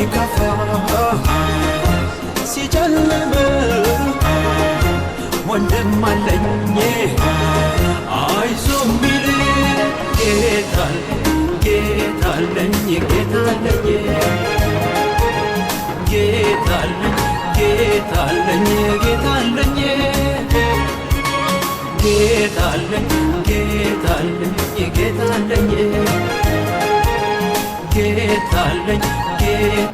ሲከፋ ሲጨልም ወንድም አለኝ አይዞ ሚል ጌታ ጌታ አለኝ ጌታ አለኝ ጌታ አለኝ ጌታ አለኝ ጌታ አለኝ ጌታ አለኝ ጌታ አለኝ ጌታ አለኝ ጌታ አለኝ ጌታ።